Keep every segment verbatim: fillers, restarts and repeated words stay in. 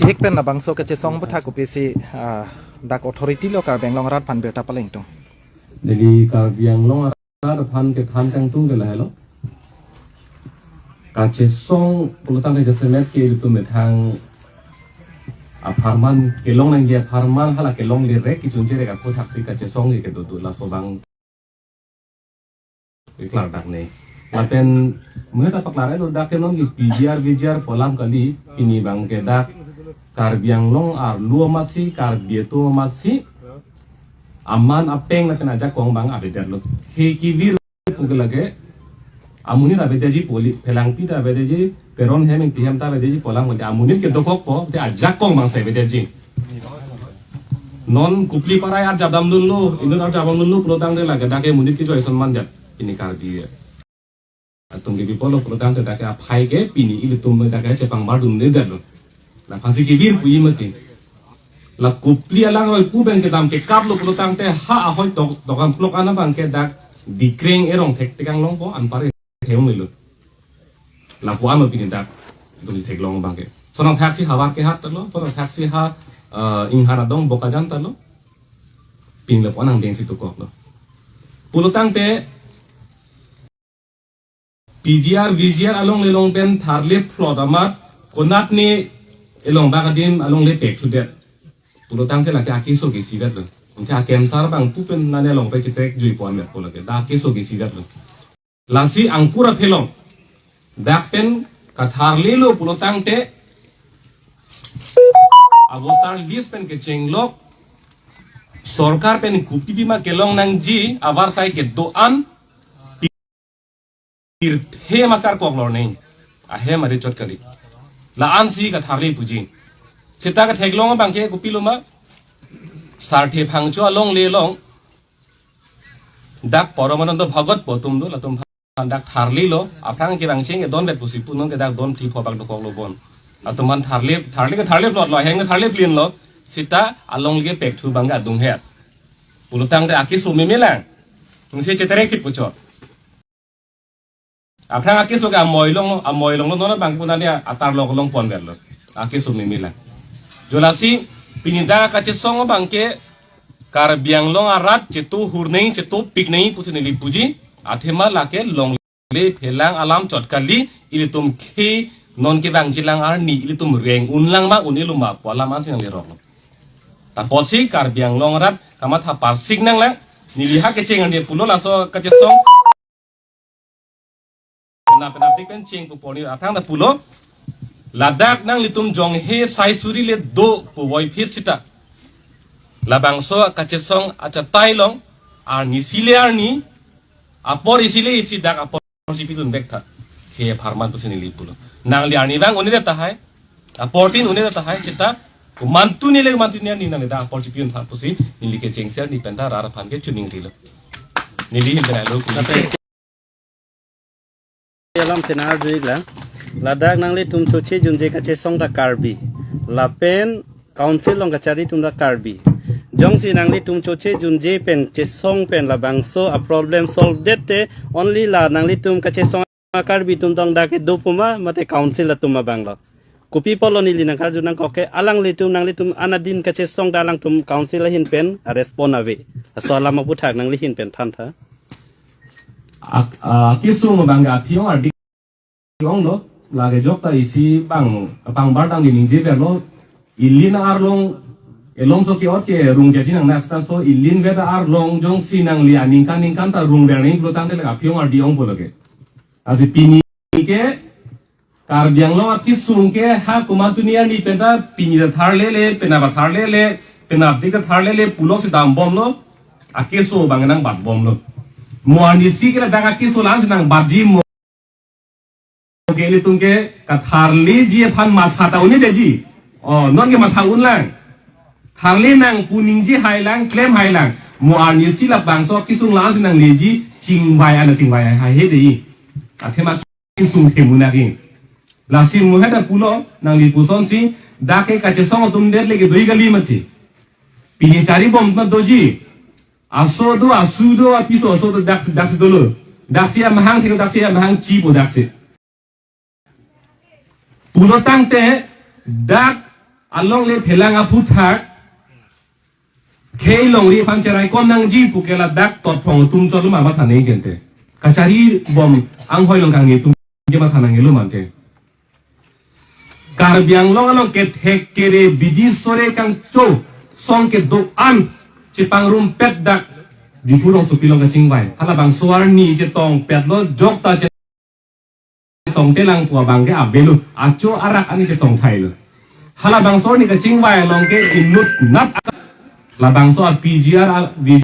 Pen labangso kachesong aphuthak kopisi, ah, dak authority lo Karbi Anglong arat aphan birta palengtung. Neli Karbi Anglong arat aphan kethan tangtung ke lahelo. Kachesong pulotangte jasemet ke ilitum methang apharman kelong nangji apharman hala kelongle rek kechunche rek aphuthaksi kachesong ke kedo do laso abang keklar dak ne. Lapen muheta paklar elo dak ke non ke P G R V G R pu alam kali, pini abang ke dak Karbi Anglong arlo amatsi, Karbi atum amatsi, aman apeng lapen ajakong abang avedetlo. He kevir pu ke lake amonit avedetji pu kali, phelangpi ta avedetji, Teron hem Ingti hem ta avedetji pu alam kali, amonit kedokokpo te ajakong abang si avedetji. Non Kopili parai arjap damdunlo, inut arjap damdunlo pulotangte lake dak ke monit kejoi ason manjat pini Karbi atum ke bipolo pulotangte dak ke aphai ke pini ilitum dak ke chepangbar dunde detlo. Laphansi kevir puji mati. La Kopili alang ahoi pu abang kedam kekaplo pulotangte ha ahoi tok dokam klok an abang ke dak Dikreng erong thekthek anglongpo anpar theklonglo. Lapu anlo pini dak ilitum theklong abang ke. Sonang thaksi ha Howraghat ta lo, sonang thaksi ha, eh, Inghan adong Bokajan ta lo. Pini lapu anang dengsi tukoklo. Pulotangte P G R, V G R along le along pen tharle plot amat konatne elong bak adim along le pek thudet. Pulotangte lake akeso kesivetlo. Anke akemsar abang pu pen nane along pen chetek jui pon met pu lake. Dak akeso kesivetlo. Lasi angkur aphelong dak pen katharlelo pulotangte avoter list pen kechenglok sorkar pen kopi pima kelong nangji avarsai kedo-an pirthe amasar koklor neng. Ahem ari chot kali. La-ansi katharle puji. Seta ketheklong abang ke kopilo ma? Sarthe Phangcho along le along dak Paramananda Bhagat pu atum do, latum aphan dak tharlelo, aphrang ke bang cheng ke don bet pusi pu non ke dak don phli pho bak dokoklo bon. Latum aphan tharle, tharle ke tharle plot lo, ahem ke tharle plin lo, seta along le pek thu abang ke adung het. Pulotangte akeso memelang. Nungse chetere kit puchot. Aphrang akeso ke amoi longlo, amoi longlo non abang ke konatne atar lo kelong pon verlo. Akeso memelang. Jo lasi pini dak kachesong abang ke Karbi Anglong arat chetu hur neng, chetu pik neng pusi neli puji, athema lake longle phelang alam chot kali, ilitum ke non ke bang jilang arni ilitum reng unlang ma un-elo ma pu alam ansi nangleroklo. Tapotsi Karbi Anglong arat kamatha parsik nanglang, neli ha kecheng ande pulo laso kachesong. Penap penap dik pen cheng pu porni athang ta pulo. Ladak nanglitum jong he sai suri le do pu voiphit sita labangso kachesong achatai along arnisi le arni, apor isi le isi dak apor chipidun bek tha. He apharman pusi neli pulo. Nangli arni abang un-edet tahai. Aportin un-edet tahai seta komantu ni le komantu ni arni nangli dak apor chipidun tha pusi neli kechengsi arni pen ta rat aphan ke chuning rilo. Neli hin pen alo kulo. Alam sena arju-iklang. Ladak nanglitum choche junje kachesong ta Karbi. Lapen council along kachari atum ta Karbi. Jongsi nanglitum choche junje pen chesong pen labangso a problem solve det te only la nanglitum kachesong a Karbi atum tong dak kedo pu ma mate council atum abang lo. Kopi apotlo neli nangkarju nangkok ke alanglitum nanglitum anadin kachesong ta alangtum council ahin pen a respond ave. Laso alam aphuthak nangli hin pen thantha. Ak-, ah, kesung abang ke aphi-ong ardi onglo, lake jok ta isi bang, bang bar dam ningje verlo, ilin arlong, elongso ke-ot ke rung jaji nang nasta so, ilin veda arlong jongsi nangli aningkan ningkan ta rung ver nangji pulotangte lake aphi-ong ardi ongpo lake. Lasi pini ke, Karbi Anglong akesung ke ha komantu ni arni pen ta pini ta tharlele, penap ta tharlele, penap dik ta tharlele, puloksi dambomlo, akeso abang nangbatbomlo. Mo arnisi ke ladak akeso la-ansi nangbatji mo. Ke ilitum ke katharleji aphan matha ta un-edetji. O, non ke matha unlang. Tharle nang pu ningje hailang, klem hailang. Mo arnisi labangso kesung la-ansi nangleji, chingvai ana chingvai hai he dei. Athema kesung themu naki. Lasi muheta pulo, nangli pusonsi, dak ke kachesong atum det lake doi kali mati. Pini charibom na doji. Aso do, asu do, apiso aso do, daksi, daksi dolo. Daksi amahang thik, daksi amahang chipo daksi. Pulotangte, dak Alongle phelang aphuthak khei longri aphan cherai kom nangji pu ke ladak totphong atum chot ma matha nangji ante. Kachari bom anghoi along kangni atum ke matha nangji lo mante. Karbi Anglong along kethek kere bidi sore kangcho song kedo-an chepangrumpet dak Diphu rongsopi along kachingvai. Halabangso arni chetongpetlo, jokta chetongte lang pu abang ke avelo. Acho arak ani chetong thailo. Halabangso arni kachingvai along ke inut nat ak-, labangso a P G R a V G R.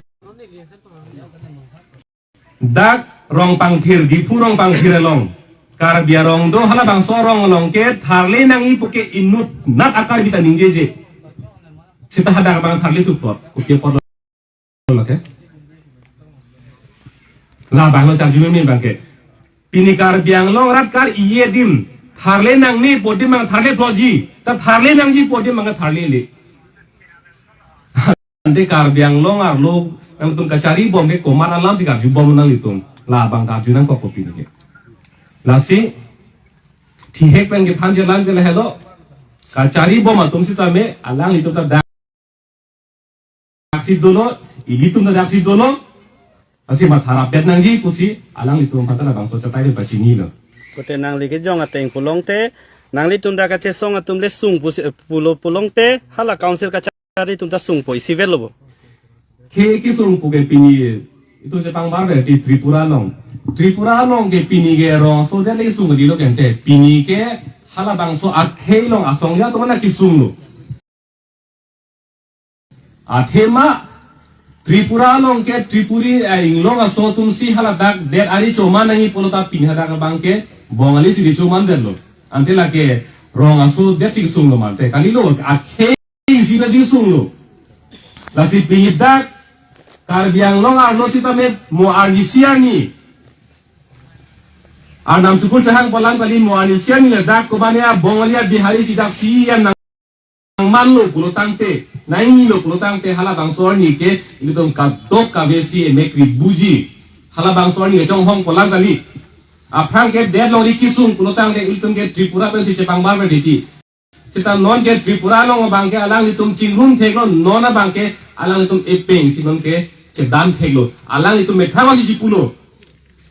Dak Rongpangphir, Diphu Rongpangphir along Karbi arong do, halabangso arong along ke tharle nangji pu ke inut nat a-Karbi ta ningjeje. Seta hadak abang tharle thuplot, kopi apotlo lake. Labanglo charju meme abang ke. Pini Karbi Anglong rat kar-i adim tharle nangne pu adim abang tharle ploji. Ta tharle nangji pu adim abang tharlele. Ante Karbi Anglong arlo nangtum kachari bom ke komat alam si karju bom nanglitum. Labang karju nangkok kopi ke. Lasi thihek pen kephan chelang ke lahelo. Kachari bom atum sitame alanglitum ta daksi dolo, ilitum ta daksi dolo. Lasi matharap bet nangji pusi alanglitum aphan ta labangso chatai pachinilo. Kote nangli kejong ateng pulote, nanglitum dak kachesong atum le sung pusi, pulo pulote, hala council kachari atum ta sungpo, isi vetlo bo. Ke kesung pu ke pini itum chepangbar be di Tripura along. Tripura along ke pini ke rongsodet le sung dilo kente. Pini ke halabangso akhei along asong ya atum na kesunglo. Athema Tripura along ke Tripuri, eh, inglong aso atum si haladak det ari choman nangji pulo ta pini hadak abang ke Bongali si di chomandetlo. Ante lake rong aso det si kesunglo mante. Kalilo akhei isi na si kesunglo. Lasi pini dak Karbi Anglong arlo sitame mo arnisi arni. Arnam sukur chahang palang kali mo arnisi arni ladak kobane a Bongali a Bihari si dak C E M nang manlo pulo tangte, nangni lo pulo tangte halabangso arni ke ilitum kadokave si emekri buji. Halabangso arni chonghong palang kali. Aphrang ke det longri kesung pulo tangte ilitum ke Tripura pensi chepangbar be diti. Seta non ke Tripura along abang ke alanglitum chingrum theklo, non abang ke alanglitum epeng si non ke chedam theklo. Alanglitum methang si chipulo.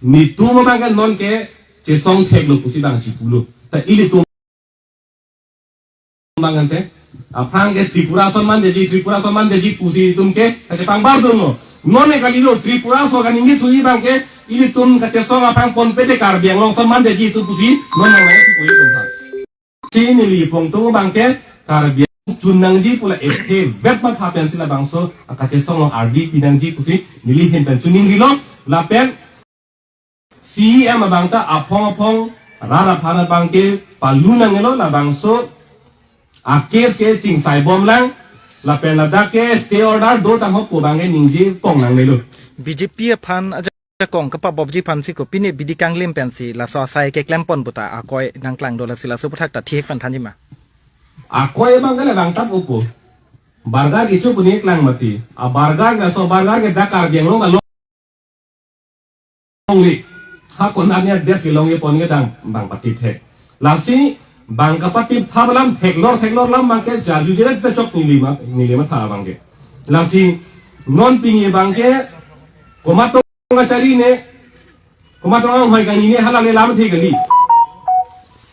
Netum abang ke non ke chesong theklo pusi abang chipulo. Ta ilitum abang ante aphrang ke Tripura ason mandeji, Tripura ason mandeji pusi itum ke kachepangbar dunlo. Non ne kalilo Tripura ason kaningje thuji abang ke ilitum kachesong aphrang ponpe de Karbi Anglong ason mandeji itum pusi non nang nang pu itum aphan. Si neli pongtung abang ke Karbi Anglong chun nangji pula ephe vet matha pensi labangso akachesong along ardi pinangji pusi neli ahin pen chuning rilo lapen C E M abang ta aphong aphong rat aphan abang ke palu nanglo labangso a case ke chingsai bom lang lapen ladak ke stay order do tangho pu abang ke ningje kong nangnelo. B J P aphan ajakong kapabopji aphan si ko pine bidi kanglim pensi laso asai keklem pon puta akoi nangklang do lasi laso aputhak ta thihek pen thanji ma? Akoi abang ke labang tap upo. Burger kecho pu ne klang mati. A burger laso burger ke dak Karbi Anglong along longle. Ha konatne a-best kelong ye pon kedang bang patip he. Lasi bang kapatip tha alam theklor theklor alam abang ke jarju jera sita chok neli ma, neli matha abang ke. Lasi non pini abang ke komat tong kachari ne, komat tong anghoi kangni ne hala le lam the kali.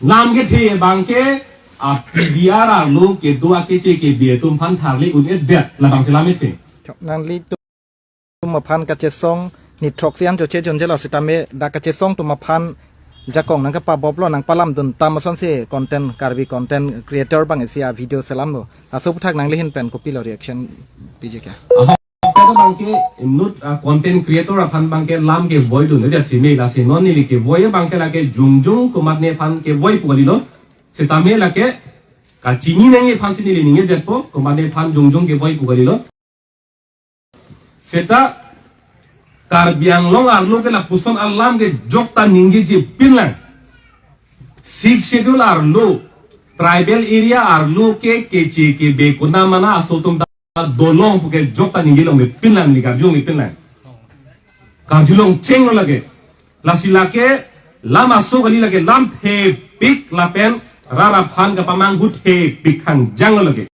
Lam kethe abang ke a P G R arlo kedo akeche kebe atum aphan tharle un-edet labangsi lam kethe. Nangli tum aphan kachesong ni throksi an choche jonjelo sitame dak kachesong tum aphan jakong nangkapaboplo nangpalamdun tam asonsi content Karbi content creator abang isi a-video selamlo. Laso aputhak nangli ahin pen kopilo reaction piji ke? Ahok abang ke inut, ah, content creator aphan abang ke lam kevoidun aja sime lasi non neli kevoi abang ke lake jongjong komatne aphan kevoi pu kalilo. Sitame lake kachini nangji aphansi neli ningjedetpo komatne aphan jongjong kevoi pu kalilo. Seta Karbi Anglong arlo ke lapuson alam ke jokta ningjeji pinlang. Sixth Schedule arlo, tribal area arlo ke keche kebe kona mana aso atum ta dolong pu ke jokta ningjelongle pinlang, neli karjulongle pinlang. Karjulong chenglo lake. Lasi lake lam aso kali lake lam thepik lapen rat aphan kapamanghu thepik khangjang lo lake.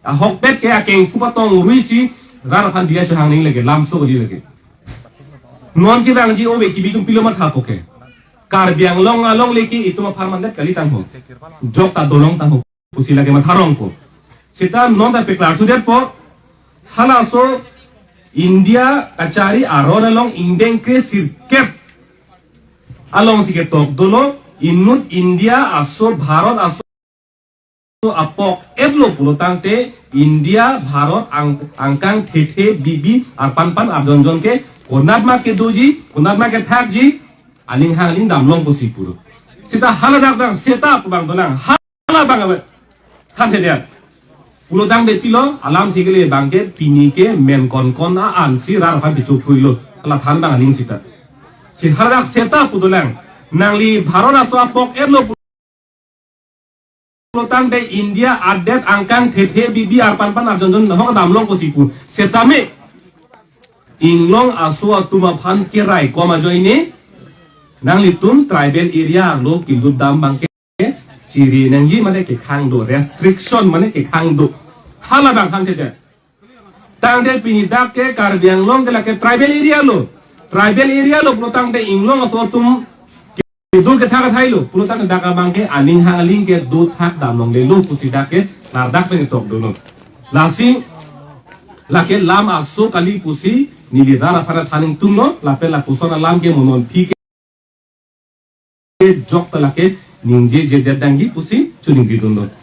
Ahokpet ke akengku patong ruisi rat aphan diya chehang ning lake, lamso kali lake. Non kevangji ove kebi atum pilo mathapo ke. Karbi Anglong along lake itum apharman det kali tangho. Jok ta dolong tangho pusi lake matharongpo. Seta non ta paklar thudetpo. Halaso India kachari aron along ingdeng kre sirkep alongsi ketok dolo, inut India aso Bharat aso apok etlo pulo tangte India Bharat ang, angkang thethe bibi arpanpan arjonjon ke konat ma kedoji, konat ma kethakji, aning hang aning damlong pusi pulo. Seta haladak dang seta pu abang dolang, halabang abe. Thanthedet. Pulo tangte pilo, alamthe kele abang ke pini ke men konkon a-ansi rat aphan pichuk thui lo. Hala than abang aning seta. Si haladak seta pu dolang. Nangli Bharat aso apok etlo pulo tangte India adet angkang thethe bibi arpanpan arjonjon hok damlong pusi pu. Setame inglong aso atum aphan keraikom ajoine nanglitum tribal area arlo kelut dam abang ke chiri nangji mane kekhang do, restriction mane kekhang do. Halabang thanthedet. Tangte pini dak ke Karbi Anglong ke lake tribal area lo. Tribal area lo pulo tangte inglong aso atum kedo kethak athai lo. Pulo tangte dak abang ke aning hang aling ke dothak damlongle lo pusi dak ke ladak pen ketok dolo. Lasi lake lam aso kali pusi neli rat aphan than ingtung lo, lapen lapuson alam ke mo non aphi ke jok ta lake ningjejedet dangji pusi choningri dunlo.